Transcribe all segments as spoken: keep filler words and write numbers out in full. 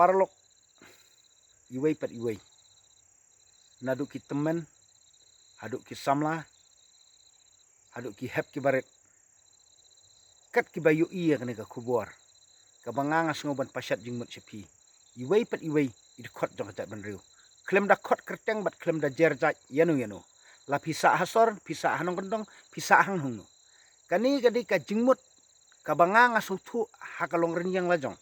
Paralok, iwei pat iwei, naduh ki tymmen haduh ki samla, haduh ki hep ki barit, kat kiba ïohi ïa kane ka khubor, kaba nga nga sngew ban pashat jingmut sha phi. Iwei pat iwei i dkhot jong ka jaitbynriew, khlem da khot kyrteng bad khlem da jer jait ïano ïano. La phi sah ha sor, phi sah ha nongkyndong, phi sah hangno hangno, kane ka dei ka jingmut kaba nga nga sngewthuh ha ka long rynïeng la jong.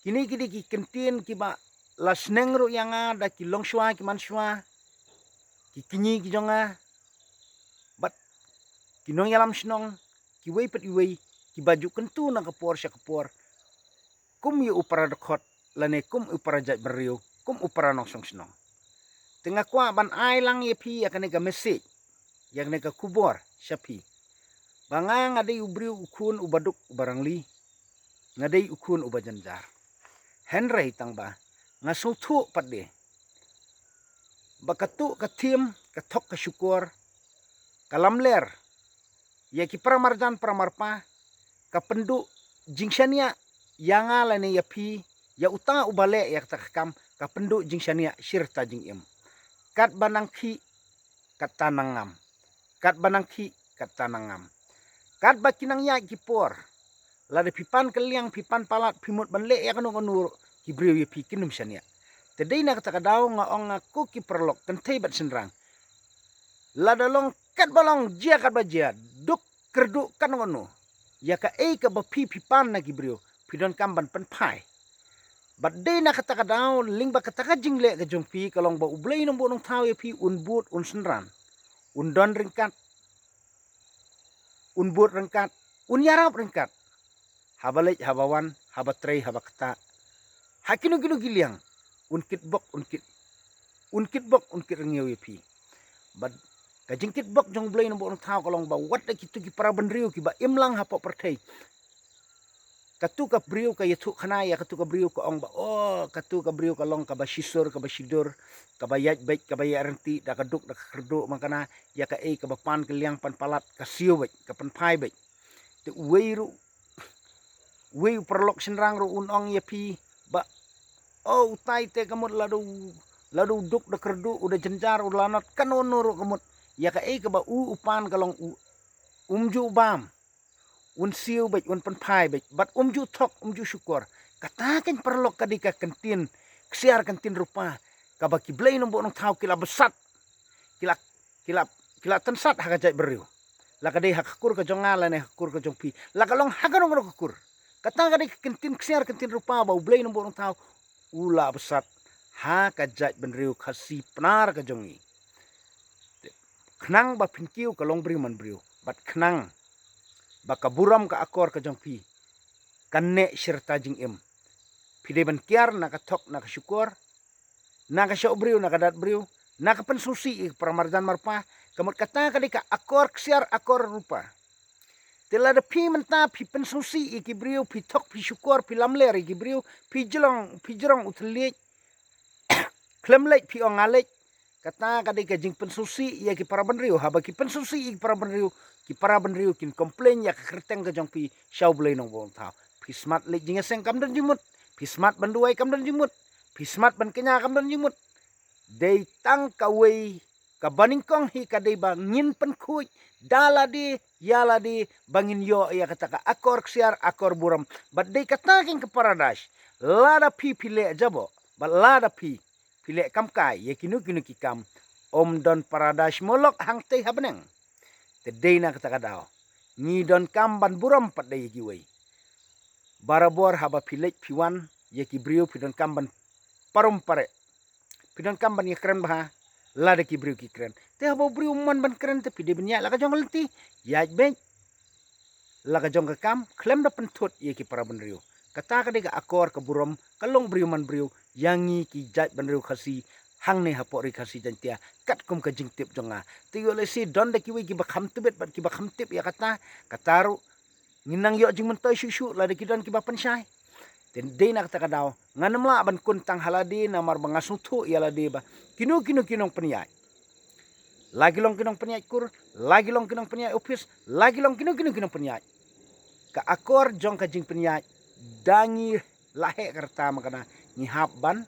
Kine ki dei ki kyntien kiba la sneng ruh ïa nga da ki longshuwa ki manshuwa, ki kñi ki jong nga, bad ki nongïalam shnong, kiwei pat iwei, kiba ju kyntu na ka por sha ka por, kum ïa u para dkhot, lane kum u para jaitbynriew, kum u para nongshong shnong. Te nga kwah ban ai lang ïa phi ïa kane ka message, ïa kane ka khubor sha phi, ba nga nga dei u briew u khun uba duk uba rangli, nga dei u khun uba jynjar. Hynrei tang ba nga sngewthuh pat de ba katu ka thim, ka thok ka shukor, ka lamler ïa ki para marjan para marpa, ka pynduh jingshaniah ïa nga lane ïa phi, ïa uta uba leh ïa kata ka kam, ka pynduh jingshaniah shi rta jingim. Katba nang khih, kata nang ngam. Katba nang khih, kata nang ngam. Katba ki nang ïaid ki por, lada phi pan kylliang, phi pan palat, phi mut ban leh ïa kano kano ruh, ki briew ïa phi kin ym shaniah. Te dei na kata ka daw nga ong nga ko ki paralok kynthei bad shynrang, lada long katba long, jia katba jia, duk kyrduh kano kano, ïa kaei kaba phi phi pan na ki briew, phi donkam ban pynphai. Bad dei na kata ka daw lyngba kata ka jingleh ka jong phi, ka long ba U Blei Nongbuh Nongthaw ïa phi un bud un synran, un don ryngkat, un bud ryngkat, un ïarap ryngkat, haba leit haba wan, haba trei haba ktah, ha kino kino ki liang, un kitbok, un kit, un kitbok, un kitrngiew ïa phi. Bad ka jingkitbok jong U Blei Nongbuh Nongthaw ka long ba wat da kitu ki para bynriew kiba im lang hapoh pyrthei, katu ka briew ka ïathuh khana ïa katu ka briew, ka ong ba, oh, katu ka briew ka long kaba shisur, kaba shidur, kaba ïaid beit, kaba ïaid ryntih, da ka duk da ka kyrduh, ma kane ïa kaei kaba pan kylliang pan palat, ka siew beit, ka pynphai beit. Te uwei ruh, uwei u paralok shynrang ruh un ong ïa phi ba, oh, utai te ka mut lada u, lada u duk da kyrduh, u da jynjar, u lanot, kano kano ruh ka mut, ïa kaei kaba u u pan ka long u, um ju bam, un siew beit, un pynphai beit, bad um ju thok, um ju shukor. Kata kein paralok ka dei ka kyntien ksiar, kyntien rupa, kaba ki Blei Nongbuh Nongthaw ki la bsat, ki la, ki la, ki la tynsat ha ka jaitbynriew, la ka dei ha ka kur ka jong nga lane ha ka kur ka jong phi, la ka long ha kano kano ka kur. Kata ka dei ka kyntien ksiar, kyntien rupa ba U Blei Nongbuh Nongthaw u la bsat ha ka jaitbynriew Khasi Pnar ka jong ngi. Khnang ba phin kiew ka long briew man briew, bad khnang ba ka burom ka akor ka jong phi kan neh shi rta jingim. Phi dei ban kiar na ka thok na ka shukor, na ka shoh briew, na ka dat briew, na ka pynsngewsih ïa ki para marjan marpa. Ka mut kata ka dei ka akor ksiar, akor rupa. Te lada phi mynta phi pynsngewsih ïa ki briew, phi thok, phi shukor, phi lamler ïa ki briew, phi jrong, phi jrong u thylliej, khlem leit phi ong nga leit, kata ka dei ka jingpynsngewsih ïa ki para bynriew. Haba ki pynsngewsih ïa ki para bynriew, ki para bynriew kin complain ïa ka kyrteng ka jong phi sha U Blei Nongbuh Nongthaw. Phi smat leit jingïaseng, kam don jingmut. Phi smat ban duwai, kam don jingmut. Phi smat ban kñia, kam don jingmut. Dei tang kawei kaba nyngkong hi, ka dei ba ngin pynkhuid da lade ïa lade ba ngin ïoh ïa kata ka akor ksiar, akor burom. Bad dei kata kein ka paradais. Lada phi phi leh jaboh, bad lada phi phi leh kam kai ïa kino kino ki kam, ym don paradais molok hangtei ha bneng. Te dei na kata ka daw ngi donkam ban burom pat da ïa kiwei. Barabor haba phi leit phi wan ïa ki briew, phi donkam ban parom pare, phi donkam ban ïakren bha lada ki briew ki kren. Te haba u briew um wan ban kren, te phi dei ban ïaid la ka jong ka lynti, ïaid beit la ka jong ka kam, khlem da pynthut ïa ki para bynriew. Kata ka dei ka akor ka burom ka long briew man briew ïa ngi ki jaitbynriew Khasi hangne hapoh ri Khasi Jaiñtia, katkum ka jingtip jong nga. Te ïoh lehse don da kiwei kiba kham tbit bad kiba kham tip ïa kata, kata ruh ngin nang ïoh jingmyntoi shuh shuh lada ki don kiba pynshai. Te dei na kata ka daw ngan ym lah ban kun tang ha lade, namar ba nga sngewthuh ïa lade ba kino kino ki nongpynïaid, la ki long ki nongpynïaid kur, la ki long ki nongpynïaid ophis, la ki long kino kino ki nongpynïaid, ka akor jong ka jingpynïaid da ngi la heh ka rta ma kane, ngi hap ban,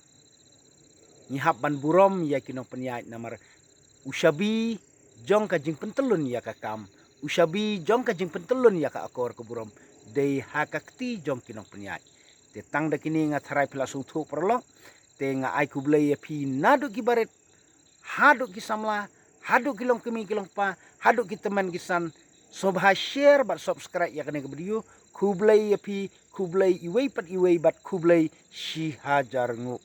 ngi hap ban burom ïa ki nongpynïaid namar u shabi jong ka jingpyntyllun ïa ka kam, u shabi jong ka jingpyntyllun ïa ka akor ka burom dei ha ka kti jong ki nongpynïaid. Te tang da kine nga tharai phi la sngewthuh paralok. Te nga ai khublei ïa phi naduh ki barit haduh ki samla, haduh ki longkmie ki longpa, haduh ki tymmen ki san. Sngewbha share bad subscribe ïa kane ka video. Khublei ïa phi, khublei iwei pat iwei bad khublei shihajar nguh.